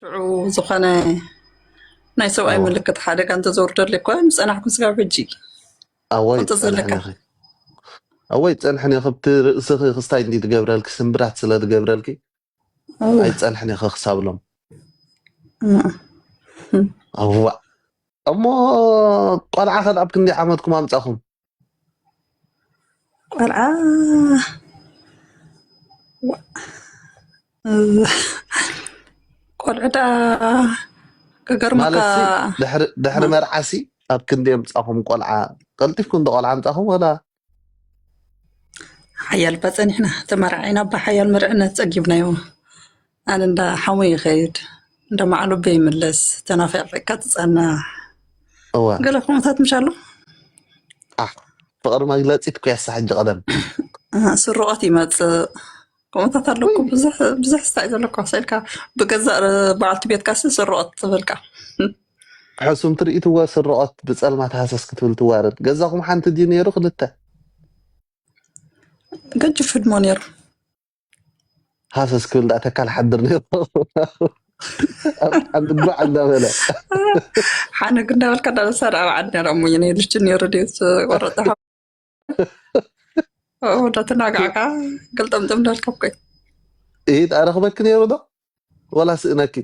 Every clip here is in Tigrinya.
ሽዑ ዝኾነ ናይ ሰብኣይ ምልክት ሓደጋ እንተዘውርደለይ እኮ ምጸናሕኩ ስጋብ ሕጂ ኣወይ ፈልጦ ዘለካ ጸንሕኒ ኢኺ። ኣወይ ጸንሕኒ ኢኺ። ኣብቲ ርእስኺ ክስታይ እንዲ ትገብረልኪ፣ ስምብራት ስለ ትገብረልኪ ኣይጸንሕኒ ኢኺ ክሳብ ሎም። እም። ኣዋ እሞ ቆልዓ ከ ኣብ ክንደይ ዓመትኩም ኣምጻኹም? ቆልዓ ዋ- እ፣ ቆልዑ ደኣ ክገርመካ ማለትሲ ድሕሪ ድሕሪ መርዓሲ ኣብ ክንደይ ኣምጻኹም ቆልዓ? ቀልጢፍኩም ዶ ቆልዓ ኣምጻኹም ወላ? ሓያል እባ ጸኒሕና ተመራዒና እባ ሓያል መርዕነት ጸጊብናዮ። ኣነ እንዳ ሓሙ ይኸይድ እንዳ ማዕሉበ ይምለስ ተናፊቕካ ትጸንሕ እወ ገለ ከምኡታት ምሽ ኣሎ። ኣሕ ፍቕሪ መግለጺት እኮ ያሳ ሕጂ ቀደም ኣህ፣ ስርቆት ይመጽእ ከምኡታት ኣለኩ። ብዙሕ ብዙሕ ስታይ ዘለኩ ክሰልካ ብገዛእ ር- በዓልቲ ቤትካ ሲ ስርቆት ትብልካ። ሕሱም ትርኢትዎ ስርቆት ብጸልማት ሃሰስ ክትብል ትዋረድ። ገዛኹም ሓንቲ ድዩ ነይሩ ክልተ? ገጅፍ ህድሞ ነይሩ። ሃሰስ ክብል ዳ ተካል ሓድር ነይሩ። ኣብ ሓንቲ ጓዕ እንዳበለ ሓነግ እንዳበልካ እንዳበሳ ደኣ በዓል ነይራ እሞ የነ ልችን ነይሩ ድዩ ዝቆረጠ ወደ ተናጋዕካ ገልጠምጠም እንዳልካ እኮ እዩ። ኢድ ኣረኽበኪ ነይሩ ዶ ወላ ስእነኪ?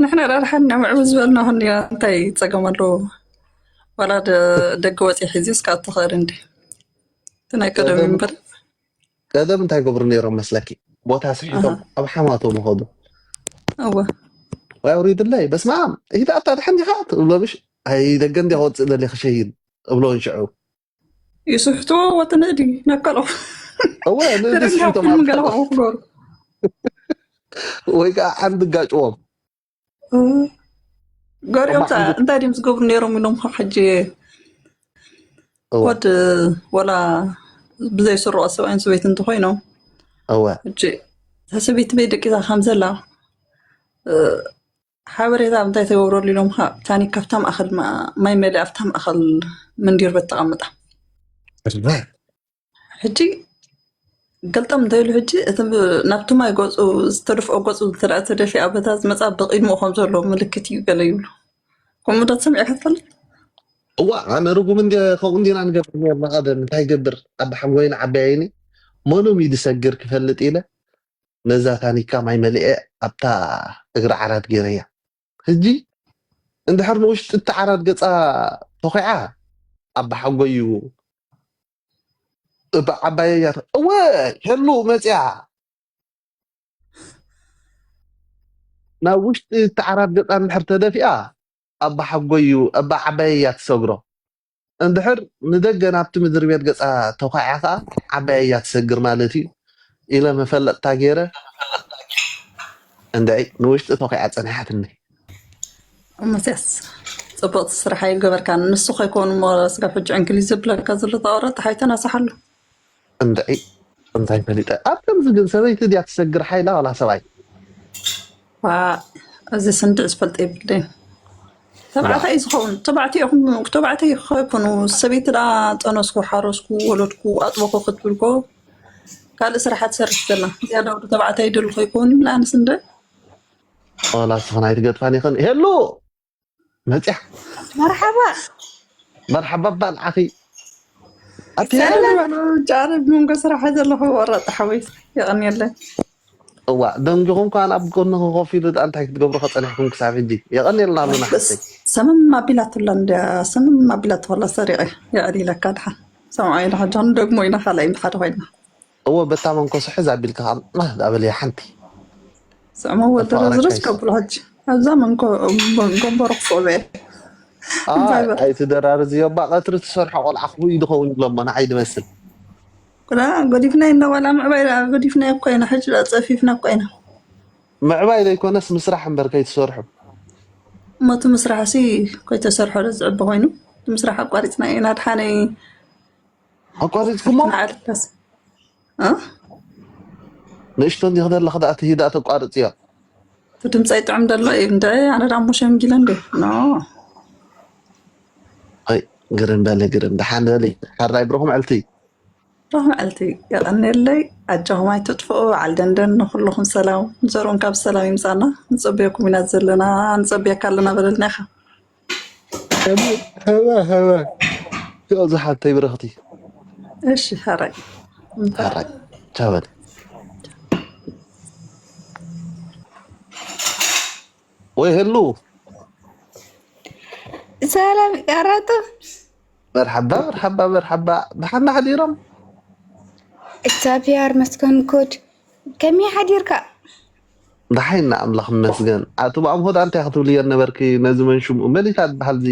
ንሕና ደኣ ደሓን ኢና ምዕቡ ዝበልና ክንዲና እንታይ ጸገም ኣለዎ? ዋላ ደ- ደገ ወፂ ሒዚ እስካ እትኽእል እንዲ እቲ ናይ ቀደም ቀደም እምበር ቀደም እንታይ ገብሩ ነይሮም መስለኪ? ቦታ ስሒቶም ኣብ ሓማቶም ይኸዱ። እወ ወይ ኣውሪድለይ በስመ ኣብ ኢዳ ኣታ ድሓን ዲኻ ትብሎ ምሽ? ኣይ ደገ እንዲያ ክወፅእ ደሊ ክሸይን እብሎ ንሽዑ ይስሕትዎ ወቲ ንእዲ ነከሎ እወ ንእዲ ተደንጋ ስሒቶም ፊልም ኣብ ገለ ክገብሩ ወይ ከዓ ሓንዲ ጋጭዎም ገሪኦም እማ ሓንዲ እንታይ ድም ዝገብሩ ነይሮም ኢሎም ኸ ሕጂ እወ ወድ ወላ ብዘይ ስርቆ ሰብኣይን ሰበይትን እንተኮይኖም እወ ሕጂ እታ ሰበይቲ በይ ደቂዛ ከም ዘላ እ፣ ሓበሬታ እንታይ ተገብረሉ ኢሎም ካ ታኒካ ኣብታ ማእኸል ማ- ማይ መሊኣ ኣብታ ማእኸል መንዲር በት ተቐምጣ ሕጂ ገልጠም እንተኢሉ ሕጂ እቲ ብ- ናብቲ ማይ ገፁ ዝተደፍኦ ገፁ እንተ ተደፊኣ በታ ዝመፃ ብቕድሚኡ ከም ዘሎ ምልክት እዩ ገለ ይብሉ። ከምኡ ዶ ሰሚዕካ ትፈልጥ? እዋ ኣነ ርጉም እንዲ ከምኡ እንዲና ንገብር ነርና ቀደም እንታይ ይገብር ኣባ ሓጎይን ዓባየይኒ መኖም እዩ ዝሰግር ክፈልጥ ኢለ ነዛ ታኒካ ማይ መሊኤ ኣብታ እግሪ ዓራት ገይረያ። ሕጂ እንድሕር ንውሽጢ እቲ ዓራት ገፃ ተኺዓ ኣባ ሓጎይ እዩ እባ ዓባየይ እያ እወ ሄሉ መፅያ ናብ ውሽጢ እቲ ዓራት ገፃ እንድሕር ተደፊኣ ኣባ ሓጎይ እዩ እባ ዓባየይ እያ ትሰግሮ። እንድሕር ንደገ ናብቲ ምድሪ ቤት ገፃ ተኳዒዓ ከዓ ዓባየይ እያ ትሰግር ማለት እዩ ኢለ መፈለጥታ ገይረ እንድዒ ንውሽጢ ተኳዒዓ ፀኒሓትኒ። እመስያስ ፅቡቕቲ ስራሕ ኣይገበርካን። ንሱ ከይኮኑ እሞ ስጋብ ሕጂ ዕንክሊዝ ዝብለካ ዘሎ ተቐረጥ ሓይተን ኣሳሓሉ እንድዒ እንታይ ፈሊጠ ኣብ ከምዚ ግን ሰበይቲ ድያ ትሰግር ሓይላ ዋላ ሰብኣይ ዋ እዚ ስንድዕ ዝፈልጠ ይብለይ ተባዕታይ እዩ ዝኸውን። ተባዕትዮ ይኹን ተባዕተይ ከይኮኑ ሰበይቲ ደኣ ጠነስኩ ሓረስኩ ወለድኩ ኣጥበኩ ክትብልኮ ካልእ ስራሓት ትሰርሕ ዘላ እዚኣ ዳውዲ ተባዕታይ ድል ከይኮኑ ይብላ ኣንስ እንደ ዋላ ስኽና ኣይትገጥፋን ይኽን ሄሉ መፅያ መርሓባ መርሓባ ባል ዓኺ ኣቲ ጃረብ መንጎ ስራሕ ዘለኹ ወረጥ ሓወይ የቐንየለይ እዋ ደንጊኹም ከኣ ኣብ ጎንኺ ኮፍ ኢሉ ደኣ እንታይ ክትገብሩ ከጸኒሕኩም ክሳብ ሕጂ የቐንየልና ኣሉና ሓፍተይ ሰምም ኣቢላትላ እንድያ ሰምም ኣቢላትላ ሰሪቐ የዕሊለካ ድሓን ሰምዓ ኢና ሕጂ ንደግሞ ኢና ካልኣይ ሓደ ኮይና እወ በታ መንኮ ስሕዝ ኣቢልካ ከኣ ማ ዳበለያ ሓንቲ ስዕሞ ወደረ ዝረስ ከብሎ ሕጂ ኣብዛ መንኮ ጎንበሮ ክስዕበ ኣይትደራርዝዮ እባ ቀትሪ ትሰርሖ ቆልዓ ክብኡ ይድኸውን ይብሎሞ ንዓይ ድመስል ዳ ገዲፍና ኢና ዋላ ምዕባይ ዳ ገዲፍና እኮ ኢና ሕጂ ዳ ጸፊፍና እኮ ኢና ምዕባይ ዘይኮነስ ምስራሕ እምበር ከይትሰርሑ እሞ እቲ ምስራሕ ሲ ከይተሰርሖ ዶ ዝዕቢ ኮይኑ እቲ ምስራሕ ኣቋሪፅና ኢና ድሓነይ ኣቋሪፅኩሞ ንዓልካስ እ? ንእሽቶ እንዲኽ ዘለኽ ደኣ ትሂዳ ተቋርፅዮ እቲ ድምፀይ ጥዕም ደሎ እዩ እንደ ኣነ ዳ እሞ ሸምጊለ እንደ ኖ ኣይ ግርም በሊ ግርም ደሓን በሊ ሓራይ ብሩኽ መዓልቲ ሮህ መዓልቲ የቐንየለይ። ኣጆኹም ኣይትጥፍኡ። በዓል ደንደን ንኹልኹም ሰላም ንዘርኡን ካብ ሰላም ይምጻና። ንጸብየኩም ኢና ዘለና፣ ንጸብየካ ኣለና በለልና ኢኻ። ሀበ ሀበ ሀበ። ያው ዝሓተይ ብረኽቲ። እሺ፣ ሐራይ። ሐራይ። ቻበል። ወይ ህሉ። ሰላም ቀረጡ። መርሓባ፣ መርሓባ፣ መርሓባ። ብሓና ሓዲሮም። እግዚኣብሔር መስገን ኩድ። ከመይ ሓዲርካ? ደሓይና ኣምላኽ ይመስገን። ኣቲ ብኣምሆዳ እንታይ ክትብልዮ ነበርኪ? ነዚ መን ሽምኡ መሊካ ዝበሃል እዚ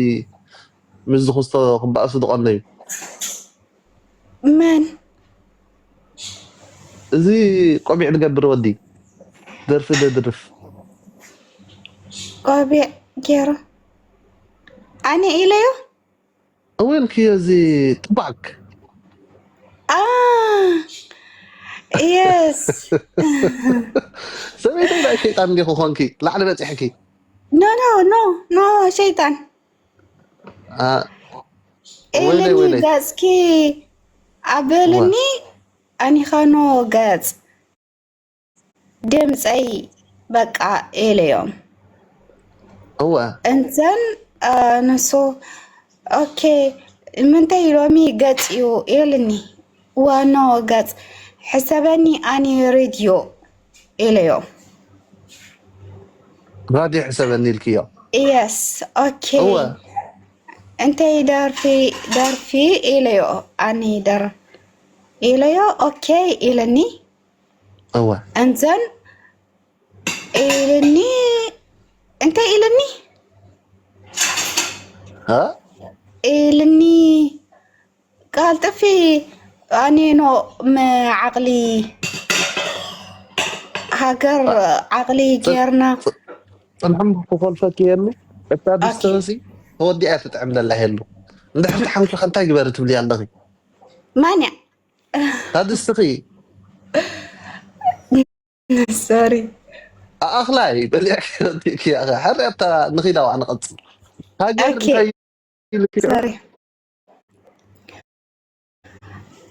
ምስ ዝኽስቶ ክበኣሱ ዝቐነዩ። መን? እዚ ቆቢዕ ዝገብር ወዲ ደርፊ ደድርፍ። ቆቢዕ ገይሩ። ኣነ ኢለዮ? እወ ኢልክዮ እዚ ጥባክ። አ፣ የስ። ሰበይተይ ናይ ሸይጣን እንዲኹ ኾንኪ ላዕሊ በፂሕኪ። ኖ፣ ኖ፣ ኖ፣ ኖ፣ ሸይጣን። አ፣ ወይለይ፣ ኢልኒ ወይለይ። ገጽኪ ኣበልኒ ኣኒኻኖ ገጽ ድምፀይ በቃ ኢለዮም። እወ። እንተን አ፣ ንሱ ኦኬ ምንታይ ሎሚ ገጽ እዩ ኢልኒ። ዋኖ ገጽ ሕሰበኒ ኣኒ ሬድዮ ኢለዮ። ራድዮ ሕሰበኒ ኢልክዮ። የስ ኦኬ። እወ። እንተይ ደርፊ ደርፊ ኢለዮ። ኣኒ ደር ኢለዮ። ኦኬ ኢለኒ። እወ። እንዘን ኢልኒ። እንታይ ኢልኒ? እ? ኢልኒ። ቃልጥፊ ኣኔኖ ዓቕሊ ሃገር ዓቕሊ ጌርና። ጽንሕም ክኾልፈኪ የሉ። እታ ድስተሲ ተወዲኣ ትጥዕም ዘላ የሉ። እንድሕር ተሓንኪ ከ እንታይ ግበሪ ትብሊ ኣለኺ? ማንያ እታ ድስትኺ ሶሪ። ኣእኽላይ በሊዕኪ ወዲእኪ። ሕሪ ኣብታ ንኺዳ ዋዕ ንቐጽል። ሃገር ኦኬ። እንታይ ኢልኪ? ሶሪ።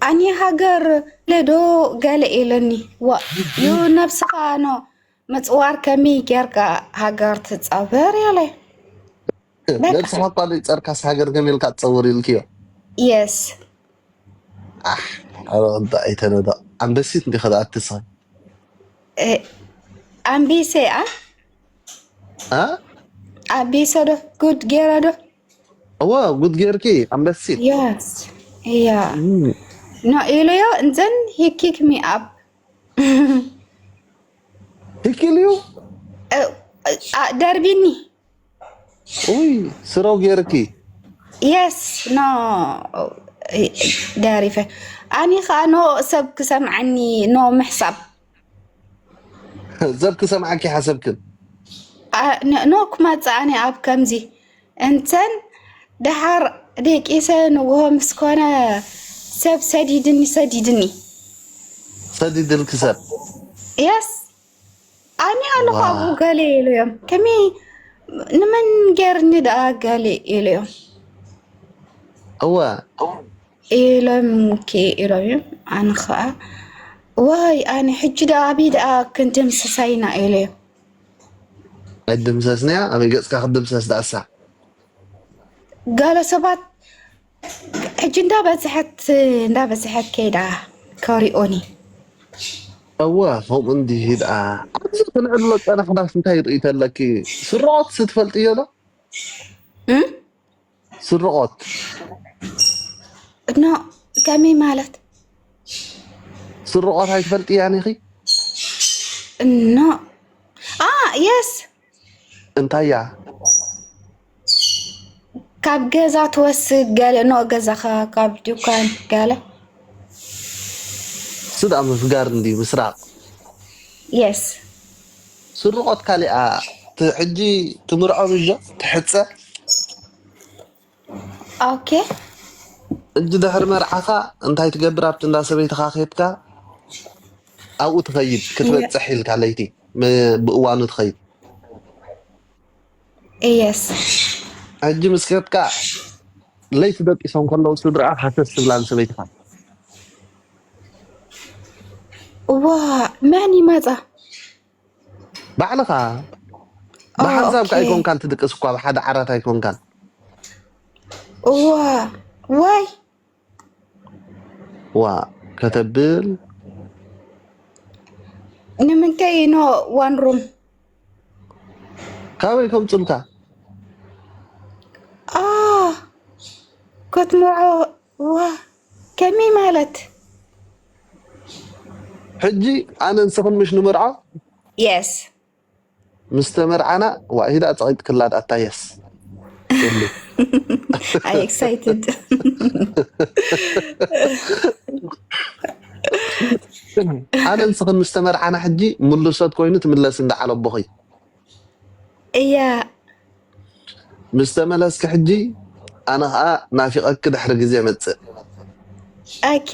ኣኒ ሃገር ለዶ ገለ ኢለኒ። ዋ ዩ ነብስኻ ኖ ምጽዋር ከመይ ጌርካ ሃገር ትጸብር ኢለ። በቃ። ነብስኻ እኳ ዘይጸርካስ ሃገር ከመይ ኢልካ ትጸውር ኢልክዮ? የስ። ኣሕ፣ ኣረ እንዳ ኣይተነዳ። ኣንበሲት እንዲኸ ደኣ ትስኻ? እ፣ ኣንቢሰ ኣ እ? ኣንቢሰ ዶ ጉድ ጌረ ዶ? እወ፣ ጉድ ጌርኪ ኣንበሲት። የስ። እያ እም። ኖ ኢለዮ እንዘን ሂኪክ ሚ ኣብ ሂኪልዩ? እ፣ እ፣ ኣ፣ ደርቢኒ። ኡይ፣ ስረው ጌርኪ። የስ ኖ ደሪፈ። ኣኒ ኸኣ ኖ ሰብ ክሰምዓኒ ኖ ምሕሳብ። ሰብ ክሰምዓኪ ሓሰብክን? ኣ፣ ን-፣ ኖ ክመጽእ ኣነ ኣብ ከምዚ እንተን ደሓር ደቂሰ ንግሆ ምስ ኮነ ሰብ ሰዲድኒ፣ ሰዲድኒ። ሰዲድልኪ ሰብ? የስ። ኣነ ኣለኹ ዋ። ኣብኡ ገለ ኢለዮም። ከመይ ንመን ገርኒ ደኣ ገለ ኢለዮም። እወ። ኢሎም ኬ ኢሎም እዮም። ኣነ ኸኣ ዋይ ኣነ ሕጂ ደኣ ኣበይ ደኣ ክንድምስሳ ኢና ኢለዮም። ኣይድምሰስንያ፣ ኣበይ ገጽካ ክትድምሰስ ደኣሳ? ገለ ሰባት ሕጂ እንዳበዝሐት እንዳበዝሐት ከይዳ ከሪኦኒ። እወ፣ ከምኡ እንዲሂ ደኣ። ኣብዚ ክንዕሎ ጸናሕናስ እንታይ ርእይቶ ኣለኪ? ስርቆት ስትፈልጥዮ ዶ? እም? ስርቆት። ኖ፣ ከመይ ማለት? ስርቆት ኣይትፈልጥያን ኢኺ? ኖ። ኣ፣ የስ። እንታያ? ካብ ገዛ ትወስድ ገለ፣ ኖ ገዛኻ ካብ ዱካን ገለ። እሱ ደኣ ምፍጋር እንድዩ፣ ምስራቕ። የስ። ስርቆት ካሊኣ፣ ት-፣ ሕጂ ትምርዖ ምጆ፣ ትሕጸ። ኦኬ። ሕጂ ድሕሪ መርዓኻ እንታይ ትገብር? ኣብቲ እንዳ ሰበይትኻ ኬድካ ኣብኡ ትኸይድ፣ ክትበጽሕ ኢልካ ለይቲ፣ ም-፣ ብእዋኑ ትኸይድ። የስ። ሕጂ ምስ ከድካ ለይቲ ደቂሶም ከለዉ ስድራኣ ሃሰስ ትብላ ንሰበይትኻ። እዋ፣ መን ይመጻ? ባዕልኻ ብሓንሳብ ከ ኣይኮንካን ትድቅስ እኳ፣ ብሓደ ዓራት ኣይኮንካን። እዋ፣ ዋይ። ዋ ከተብል። ንምንታይ ኖ ዋን ሩም? ካበይ ከምፁልካ? አ፣ ክትምርዖ፣ ዋ፣ ከመይ ማለት? ሕጂ ኣነ ንስኽን ምሽ ንምርዖ? የስ። ምስ ተመርዓና፣ ዋ፣ ሂዳ ጸቒጥክላ ዳታ፣ የስ። የሉ። ኣይ ኤክሳይትድ። ኣነ ንስኽን ምስ ተመርዓና ሕጂ ምሉሰት ኮይኑ ትምለስ እንዳ ዓለቦኺ። እያ። ምስ ተመለስኪ ሕጂ ኣነ ኸኣ ናፊቐኪ ድሕሪ ግዜ መጽእ። ኦኬ።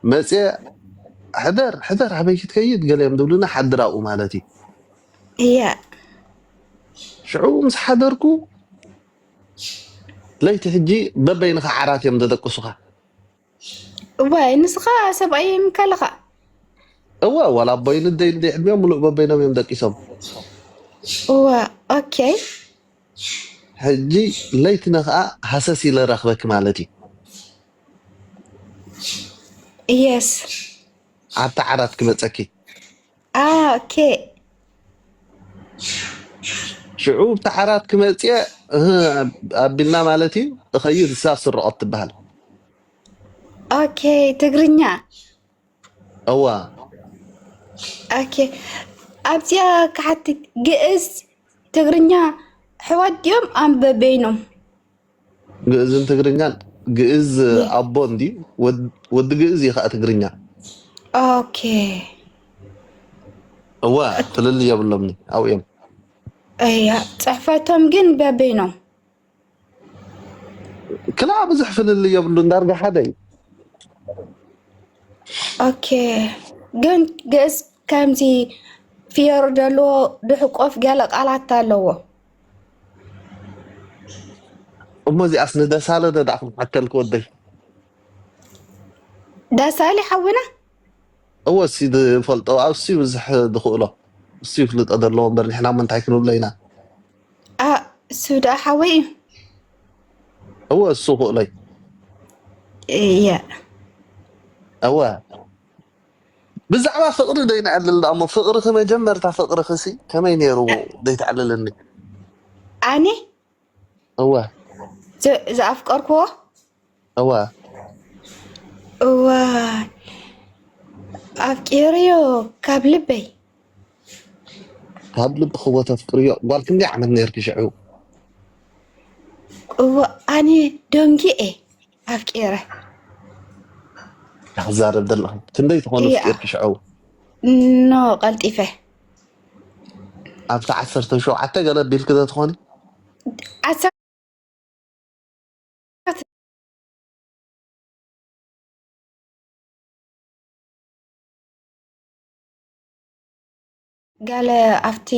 መጽየ ሕደር፣ ሕደር፣ ኣበይ ክትከይድ ገለ እዮም ዝብሉና፣ ሓድር ኣብኡ ማለት እዩ። እያ። ሽዑ ምስ ሓደርኩ ለይቲ ሕጂ በበይንኻ ዓራት እዮም ዘደቅሱኻ። እዋይ፣ ንስኻ ሰብኣይ ምካልኻ። እወ፣ ዋላ ኣቦይን ኣደይን ደይ ዕድሚኦም ምሉእ በበይኖም እዮም ደቂሶም። እዋ፣ ኦኬ። ሕጂ ለይቲ ነኸኣ ሃሰስ ኢለ ረኽበኪ ማለት እዩ። የስ። ኣብቲ ዓራት ክመጸኪ። አ፣ ኦኬ። ሽዑ ኣብቲ ዓራት ክመጽየ፣ እህ፣ ኣቢልና ማለት እዩ። እኸይድ፣ እሳ ስርቆት ትበሃል። ኦኬ፣ ትግርኛ። እዋ። ኦኬ። ኣብዚኣ ክሓትት፣ ግእዝ፣ ትግርኛ ኣሕዋት ድዮም ኣም በበይኖም? ግእዝን ትግርኛን፣ ግእዝ ኣቦ እንዲ፣ ወድ-፣ ወዲ ግእዝ እዩ ኸዓ ትግርኛ። ኦኬ። እዋ፣ ፍልልይ የብሎምኒ፣ ኣብኡ እዮም። እያ፣ ጽሕፈቶም ግን በበይኖም። ክላ ብዙሕ ፍልልይ የብሉን፣ ዳርጋ ሓደ እዩ። ኦኬ። ግን ግእዝ ከምዚ ፍዮር ዘለዎ ድሕቆፍ ገለ ቃላት ኣለዎ። እሞ እዚኣስ ንደሳለ ዶ ዳኣ ክንሓተልክ ወደይ? ደሳሊ ሓውና? እወ፣ እሱ ዝፈልጦ፣ ኣብ እሱ ብዙሕ ዝኽእሎ፣ እሱ ይፍልጦ ዘለዎ እምበር ንሕና እሞ እንታይ ክንብሎ ኢና? ኣ፣ እሱ ደኣ ሓወይ እዩ። እወ፣ እሱ ክእሎይ። እየ። እወ። ብዛዕባ ፍቕሪ ደይነዕልል ደኣ እሞ፣ ፍቕርኺ መጀመርታ ፍቕርኺ ሲ ከመይ ነይሩ ደይተዕልልኒ? ኣነ? እወ። ዝ-፣ ዝኣፍቀርክዎ? እወ። እወ። ኣፍቂረዮ ካብ ልበይ። ካብ ልብኺ እወ ተፍቅርዮ። ጓል ክንደይ ዓመት ነይርኪ ሽዑ? እወ፣ ኣነ ደንጊኤ ኣፍቂረ። ክዛረብ ዘለኹ። ክንደይ ትኾኑ እያ። ኣፍቂርኪ ሽዑ? ኖ፣ ቀልጢፈ። ኣብቲ ዓሰርተ ሸውዓተ ገለ ቢልኪ ዶ ትኾኒ? ዓሰርተ ጋለ ኣብቲ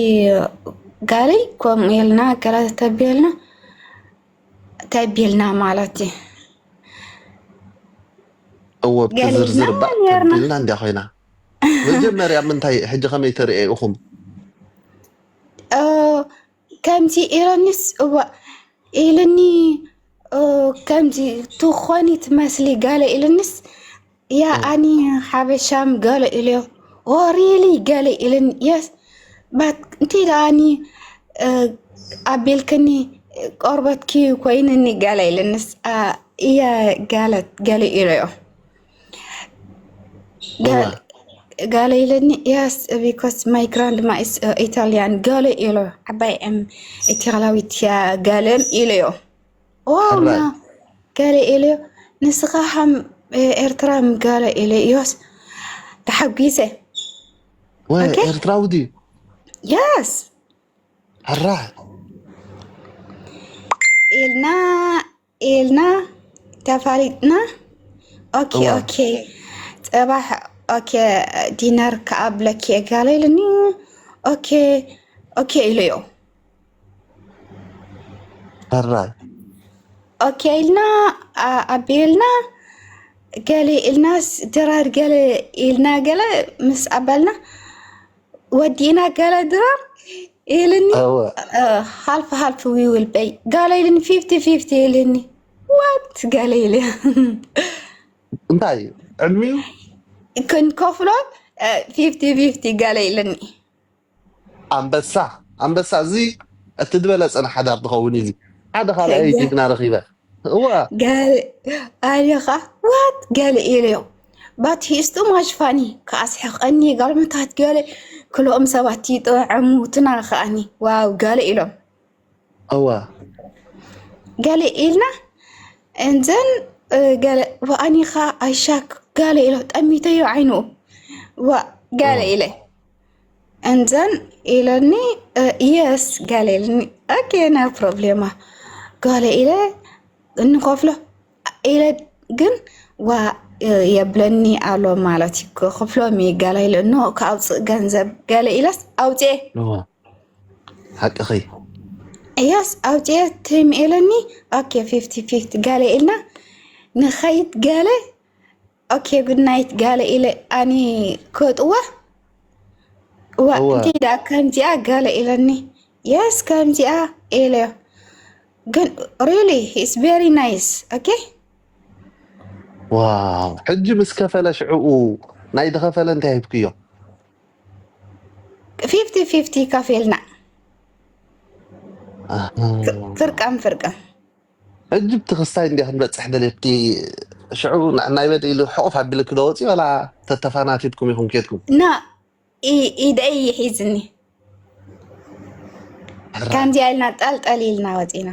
ጋለይ ከምኡ ኢልና ገለ ተቢልና፣ ተቢልና ማለት እዩ። እወ፣ ኣብቲ ገሊጽና ዝርዝር እባ ነርና። ተቢልና እንድያ ኮይና። መጀመርያ ምንታይ፣ ሕጂ ከመይ ተርእየ ኢኹም? ኦ፣ ከምዚ ኢለኒስ፣ እዋ፣ ኢልኒ፣ ኦ፣ ከምዚ ትኾኒ ትመስሊ ጋለ ኢልኒስ፣ ያ፣ ኣኒ ሓበሻም ጋለ ኢልዮ። ኦ፣ ሪሊ ጋለ ኢልን፣ የስ። ባት፣ እንት ደኣኒ፣ እ፣ ኣቢልክኒ፣ ቆርበትኪ ኮይንኒ ጋለ ኢልንስ፣ ኣ፣ እያ ጋለ፣ ጋለ ኢልዮ። ጋ-፣ እዋ። ጋለ ኢልኒ፣ የስ፣ because my grandma is, እ፣ Italian። ጋለ ኢሎ፣ ዓባይ እም ኢታላዊት እያ ጋለም ኢልዮ። ዋው፣ ሕራይ። ና፣ ጋለ ኢልዮ፣ ንስኻ ሃም፣ እ፣ ኤርትራ ም ጋለ ኢልዮስ፣ ተሓጒሰ። ወይ ኦኬ። ኤርትራዊ ድዩ? የስ። ሕራይ። ኢልና፣ ኢልና፣ ተፋሊጥና። ኦኬ፣ እዋ። ኦኬ። ጽባሕ፣ ኦኬ፣ ዲነር ከኣ ብለኪ እየ ጋለ ኢልኒ። ኦኬ፣ ኦኬ ኢለዮ። ሕራይ። ኦኬ ኢልና፣ ኣ-፣ ኣቢልና፣ ገለ ኢልናስ ድራር ገለ ኢልና ገለ ምስ ኣባልና ወዲእና ገለ ድራር ኢልኒ። እወ ሃልፍ ሃልፍ ዊውል በይ ጋለ ኢልኒ ፊፍቲ ፊፍቲ ኢልኒ። ዋት ጋለ ኢለ እንታይ እዩ ዕድሚኡ? ክንከፍሎ ፊፍቲ ፊፍቲ ጋለ ኢልኒ። ኣንበሳ ኣንበሳ፣ እዚ እቲ ዝበለፀ ንሓዳር ትኸውን እዩ። እዚ ሓደ ካልኣይ ጅግና ረኺበ። እዋ ጋለ ኣሊኻ ዋት ጋለ ኢለዮ። ባት ሂስቱ ማሽፋኒ ከኣስሕቐኒ ጋልምታት ገለ ክልኦም ሰባት ይጥዕሙ ትናኸኣኒ። ዋው ጋለ ኢሎም። እዋ ገለ ኢልና እንዘን ገለ ወኣኒኻ ኣይሻክ ጋለ ኢሎ ጠሚተዮ ዓይኑ ዋ ጋለ ኢለ እንዘን ኢለኒ የስ ጋለ ኢለኒ ኦኬ ና ፕሮብሌማ ጋለ ኢለ እንኸፍሎ ኢለ ግን ዋ የብለኒ ኣሎ ማለት እዩ ክፍሎም እዩ ጋለ ኢለ ኖ ከኣውፅእ ገንዘብ ገለ ኢለስ ኣውፅኤ እዋ ሓቅኺ እያስ ኣውፅኤ ትም ኢለኒ ኦኬ ፊፍቲ ፊፍቲ ጋለ ኢልና ንኸይድ ጋለ ኦኬ ጉድ ናይት ጋለ ኢለ ኣኒ ከጥዋ ዋ እወ እንታይ ደኣ ከምዚኣ ጋለ ኢለኒ የስ ከምዚኣ ኢለዮ ግን really he's very nice okay ዋው ሕጂ ምስ ከፈለ ሽዕኡ ናይ ዝኸፈለ እንታይ ሂብክዮ? ፊፍቲ ፊፍቲ ከፊልና ኣህ፣ ፍርቃም ፍርቃም ሕጂ ብቲ ክስታይ እንዲያ ክንበፅሕ ደልየትኪ ሽዑ ንዕናይ በል ኢሉ ሕቑፍ ኣቢልኪ ዶ ወፂ ዋላ ተተፋናቲትኩም ኢኹም ኬድኩም? ና ኢደይ ይሒዝኒ ከምዚኣ ኢልና ጠልጠል ኢልና ወፂና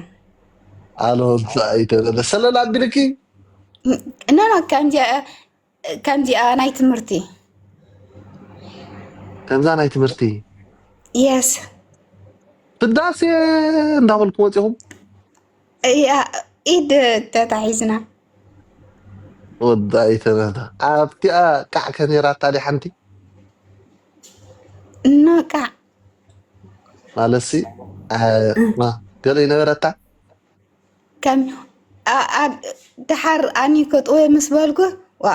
ኣሎ እንታይ ተበለ ሰለል ኣቢልኪ ኖ ኖ ከምዚኣ ከምዚኣ ናይ ትምህርቲ ከምዛ ናይ ትምህርቲ የስ ብዳሴ እንዳበልኩም ወፂኹም ኢድ ተታሒዝና ወዳይ ተነታ ኣብቲኣ ቃዕ ከኔራታ ዲ ሓንቲ ኖ ቃዕ ማለትሲ ገለ ይነበረታ ከም ደሓር ኣኒ ከጥወ ምስ በልኩ ዋ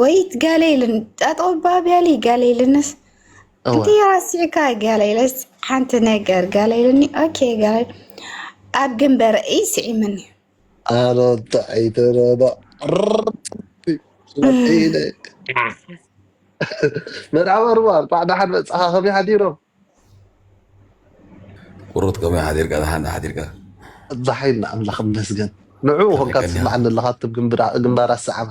ወይት ጋለ ኢልን ጠጠው ባብያሊ ጋለ ኢልንስ እንተ ረሲዕካ ጋለ ኢለስ ሓንቲ ነገር ጋለ ኢልኒ ኦኬ ጋለ ኣብ ግንበረ እዩ ስዒምኒ ኣሎታ ኣይተረዳ መርዓባ ሩባ እንኳዕ ደሓን መፅኻ ከመይ ሓዲሮም ቁሩት ከመይ ሓዲርካ ደሓን ሓዲርካ እዛሓይ ንኣምላኽ እመስገን ንዑ ኮንካ ትስማዓኒ ኣለኻ ትብ ግንባር ኣሰዓባ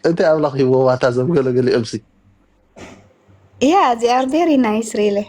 እንታይ ኣምላኽ ይወዋታ ዘም ገለገሊኦምሲ Yeah, they are very nice, really.